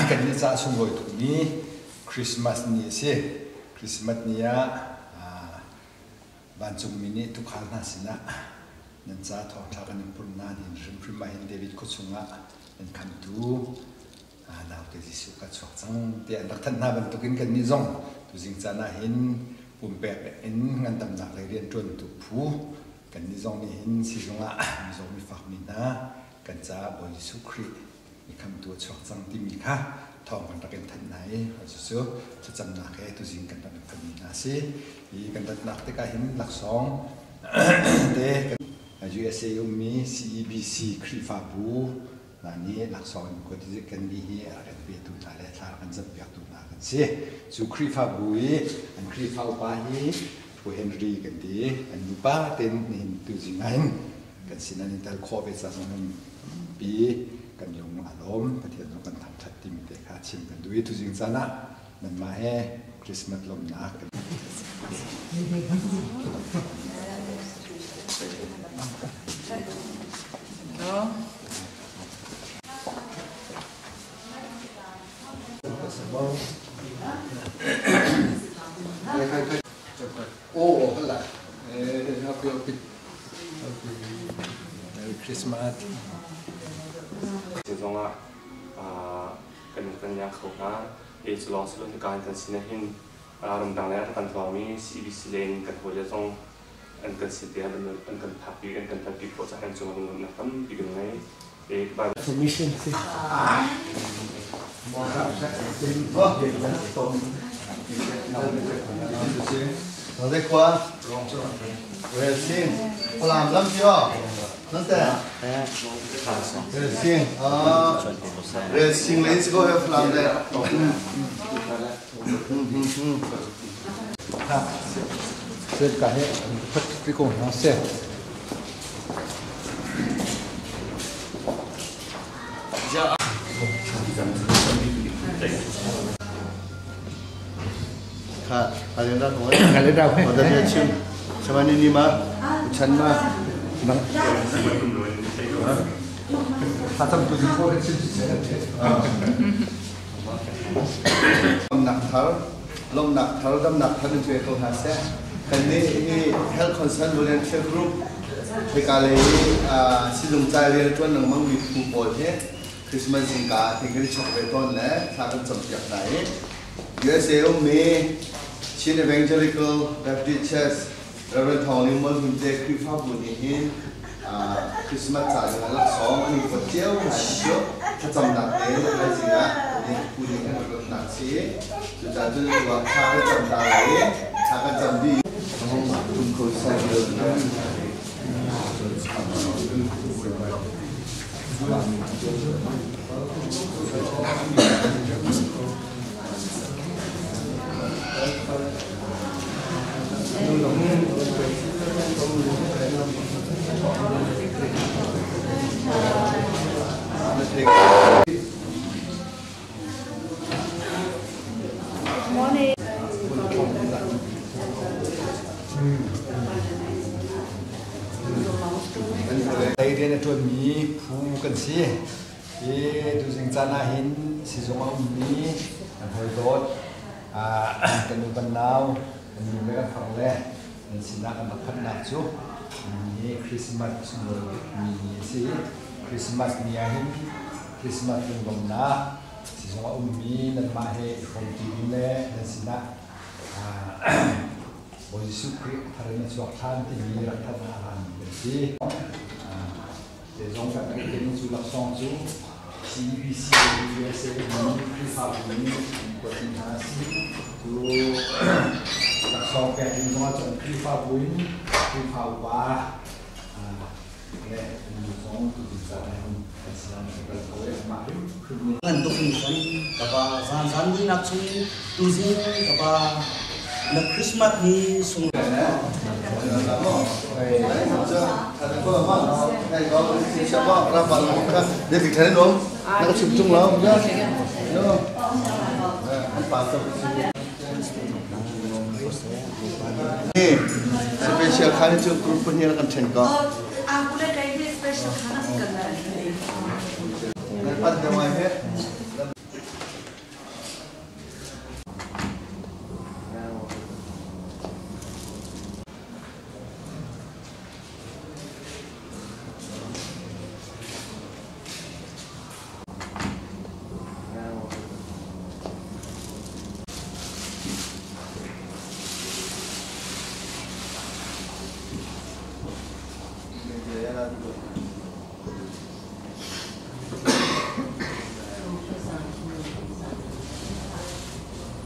Kan nih caah sunglawi tukmi Christmas ni a si. Christmas ni ah vancungmi nih tuukhal hna sinah nan ca thawngṭha kan in purh hna nihin hrimhrim ah hin David khua chungah nan khamtu naute Jesuh ka chuak cang tiah an rak thanh hna bantukin kannih zong tuzing caan ah hin pumpek in ngandamnak lei rianṭuantu phu kannih zong nih hin sizung ah mizaw mifakmi hna kan caah Bawi Jesuh Khrih mi khamtu a chuak cang timi kha thawng kan rak in thanh hna i cucu thlacamnak he tuzing kan rak in phanmi hna a si. Hi kan ratnak tikah hin laksawng te USA ummi CEBC Khrihfabu hna nih laksawng in kuat i kan nih hi a rak kan petu hna le thla rak kan campiaktu hna kan si. Cu Khrihfabu i an Khrihfa upa hi Pu Henry kan ti. An nupa tein nihin tuzing ah hin kan sin an in tel khawh ve ca zong in tampi kan lung a lawm. Pathian zong kan thangṭhat timi te kha chim kan duh i tuzing caan ah nanmah he Christmas lawmhnak kan Oh, hala. Happy, happy. Merry Christmas. Zong ah kan kan yang kho hna. E cu lawng si lo kan kan sin hin ramdang le kan tlawngmi CBC len kan hawi le zong an kan sin te an kan phakpi an kan thanpi khawh caah an cung lungnak tampi kan ngei. E ba Permission si. Nói qua về xin làm lắm chưa nó thế về xin về xin lấy cái gọi làm đây. Sự cả hệ phật cái cổ nó sẽ ค่ะอะไรนะผมผมจะชิมชมานี่นี่มาฉันมา Nak thar lom nak thar dam nak thar in pe ko hna seh. Kan nih hi Health Concern Volunteer Group hika lei sizung cai rian ṭuan lengmang mi phu pawl hi Christmas zingka ah kan i chok ve tawn le thla kan campiak hna i USA ummi Chin Evangelical Baptist Church Reverend Thawng Ling Mual Hmun te Khrihfabu nih hin Christmas ca ding ah laksawng an i kuat cio hna i cu thlacamnak te thaizing ah phu nih kan rak ratnak si. Cucaah cun thla kan cam ta lai i thla kan cam dih. Lei rian a ṭuanmi phu kan si. Hi tuzing caan ah hin sizung a ummi kan hawidawt kan nu kan nau, kan nu le kan far le nan sinah kan rak phanhnak cu ni Christmas sunglawi bikmi ni a si. Christmas ni ah hin Christmas lunglawmhnak sizung a ummi nanmah he i hrawmṭi ding le nan sinah Bawi Jesuh Khrih thar in a chuak ṭhan timi rak thanh ah a rami kan si. Zeizong kan rak i cu laksawng cu CEBC USA mi Khrihfabu nih an kuat hna a si. Cu laksawng pek ding zongah cun Khrihfabu in Khrihfa upa le nu zong tutan caan ah hin kan sinah an kal ko i amah hrimhrim nih Ngan tuk hringhran ka pa zan zan muinak chung tuzing ka pa na Christmas ni sung Special khan cu group pahnih kan ṭhen ko. Pan deuh ngai he.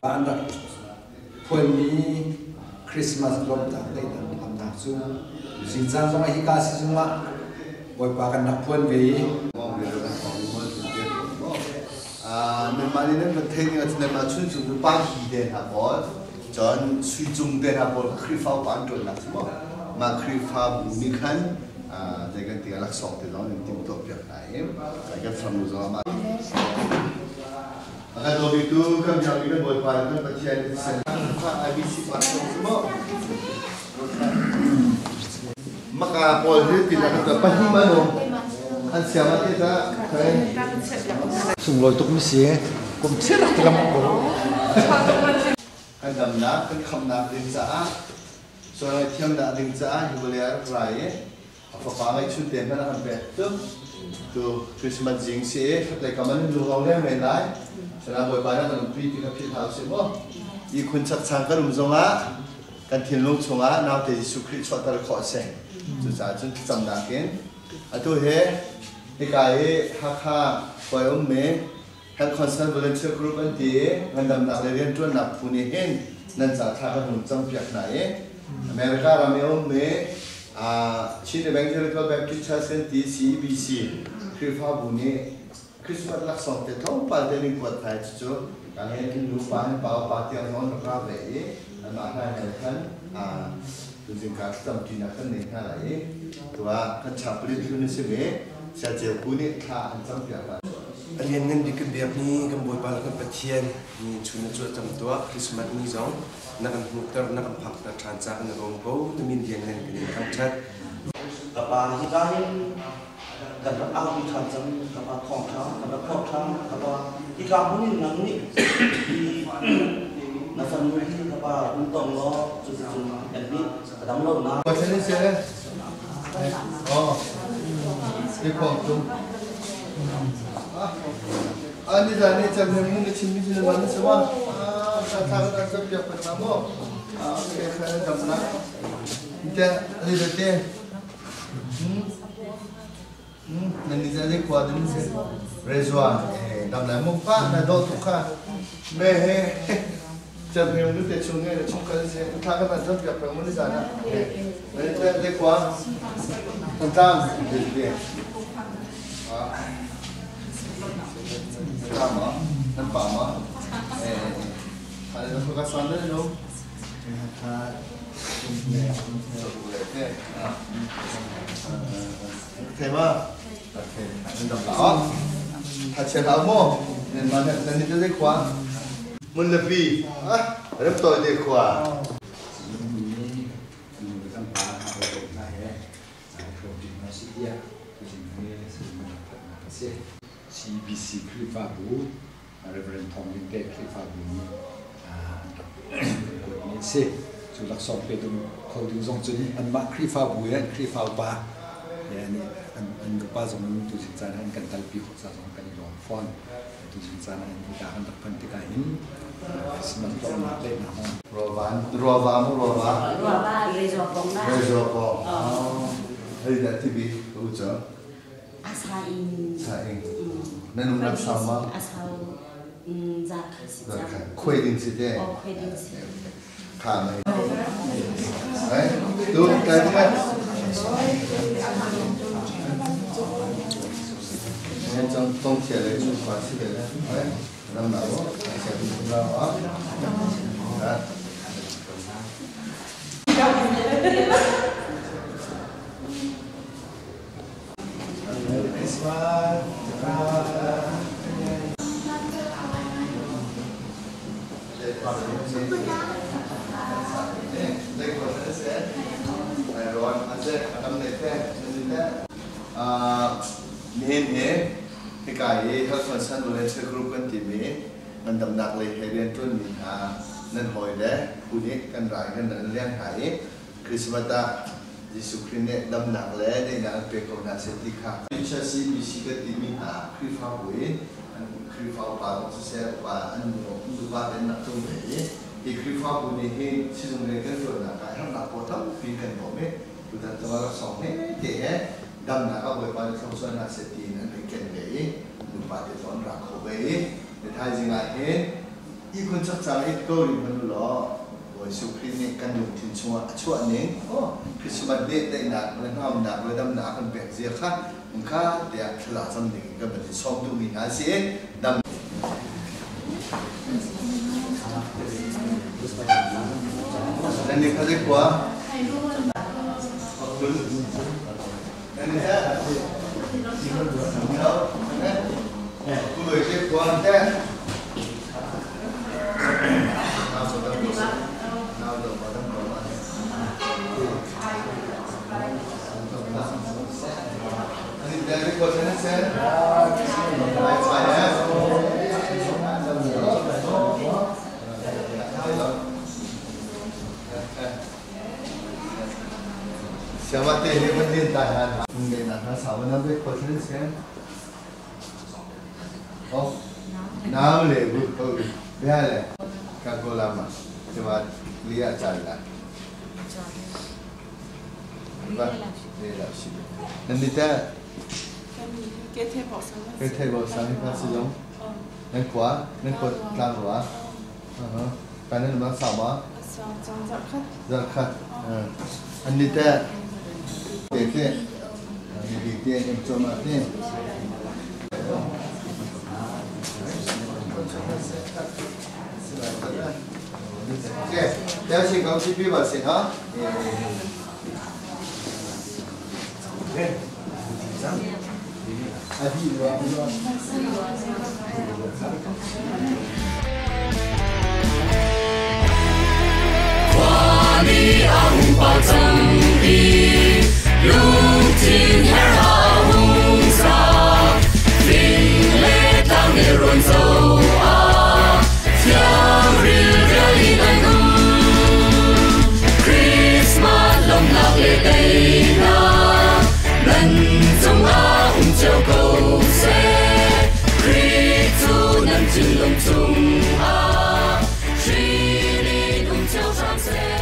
An rak phuanmi Christmas lawmhnak daihnak lamnak cu zingcaan zong ah hika sizung ah Bawipa kan rak phuan ve i Nanmah nih nan van theih ning ahcun nanmah chung cu pa hi te hna pawl cun sui cung te hna pawl kha Khrihfa upa an ṭuannak cu maw mah Khrihfabu nih khan zei kan ti ah laksawng te zong an timhtuah piak hna i kan farnu zong amah a kan dawtu kan biakmi kan Bawipa le kan Pathian thisen kha IBC pa cu maw Maka pawl hi ti na kan pahnih ma no an siam ah te ta kai Sunglawi tuk mi si kum chirak te lam ko. Kan damnak kan khamnak ding caah sual thiamnak ding caah hi vawlei ah rak ra i a fapa ngaihchun te hmanh a kan pek tu tu Christmas zing si i khatlei kam an lu ho leng men lai sana Bawipa na kan umpi ti kha philh hau si mu i khun chakchang kan um zongah kan thinlung chungah naute Jesuh Khrih chuahter khawh a si. Cucaah cun thlacamnak in atu hi hika i Hakha khuai ummi Health Concern Volunteer Group an ti i ngandamnak le rianṭuannak phu nih hin nan ca thla kan hun campiak hna i America ram i a ummi Chin Evangelical Baptist Church an ti CEBC Khrihfabu nih Christmas laksawng te tlawmpal te an in kuat hna i cucu ka he in nu pa hin pa pa tiang zong an rak ra ve i anmah hna he khan tuzing ka thlacam ṭinak kan nei hna lai i tuah kan chaplain hlun a simi Saya Ceu Pu nih thla an campiak lai. A lianngan bik kan biakmi kan Bawipa le kan Pathian ni chun na cuah cam tuah Christmas ni zong na kan hmuhter na kan phakter ṭhan caah kan i lawm ko na min lianngan kan in thangṭhat. Ka pa hika hin kan rak aupi ṭhan cang ka pa thawngṭha kan rak phorh ṭhan ka pa hika hmun in nang nih hi na fanu hi ka pa hun tong law cuticun kan nih ka dam lo na Pathian seh oh ti khong tum ani zan ni cham hem mun chim mi chin man sama ah tha tha ka ta piak pa na mo ah okay kha dam na te ali te Nan ni zai khua din si Rezua dam lai mung pa na do tu kha me he cham hem lu te chung nge chung kal se thla ka na zam piak peng mun za na ne te le khua kan tang te te ah ta ma nan pa ma eh ha le ko ka san le no Thei ma? Nan dam la. Tha chia hlah mu. Nan ma nan ni te khua. Mun le pi. Ah, rem toi te khua. CBC Khrihfabu Reverend Thawng Ling te Khrihfabu nih an rak kuatmi a si. Cu laksawng pe ding kho ding zong cun anmah Khrihfabu he an Khrihfa upa he an nupa zong in tuzing caan ah an kan kalpi khawh ca zong kan i lawm fawn. Tuzing caan ah hika kan rak phanh tikah hin Christmas lawmhnak lehnak hong. Ruava ruava mu ruava. Ruava rezo pong na. Rezo pong. Hei dah tibi u cha. Asa in. Sa ing. Na nung nak sau ma? A sau za khat si Za khat. Khuai ding si te. Oh, khuai ding si. Kha mai. Ai, tu kai tu mai. Nên trong tông chia lấy chung khóa si về đấy. Năm nào đó, sẽ cùng nhau á. Merry Christmas. Nihin hi Hika i Health Concern Volunteer Group kan timi ngandamnak lei he rianṭuanmi hna nan hawi le phu nih kan ra i kan rak in leng hna i Christmas ah Jesuh Khrih nih damnak le daihnak an pek ko hna seh ti kha HSCBC kan timi hna Khrihfabu i an Khrihfa upa zong siseh upa an nupa te an rak tlung ve i hi Khrihfabu nih hin sizung rian kan ṭuannak ah herhnak pawl tampi kan bawmh i tutan zong ah laksawng hmete he damnak ah Bawipa nih thluachuah hna seh tiin an rak ken ve i nupa te zong an ra kho ve i ni thaizing ah hin ihkhun chakchang it ko rih hmanh u law Bawi Jesuh Khrih nih kan lungthin chungah a chuah ning aw Christmas nih daihnak le hnamnak le damnak a kan pek zia kha hmunkhat tiah thla cam ding in kan van in sawm duhmi hna a si i dam Nan nih kha zei khua? Nan nih he? Kuloi zei khua te? Siamate he van din ta han ne na ha sa na be ko chen sen oh nam le bu ko bia le ka ko lama cuma lia chai la ba le la si nan ni ta ke the bo sang pa si long nan khua nan khua tlang rua kan nan ma sa ma zarkhat an ni ta te te ni te em choma te Khuami a hung pau cang i lungthin herha hung sa. Fing le tlang nih rawn zo ah thiang rilrial in an um. Christmas lawmhnak le daihnak nan cungah um cio ko seh. Khrih cu nan thinlung chungah hrin in um cio hram seh.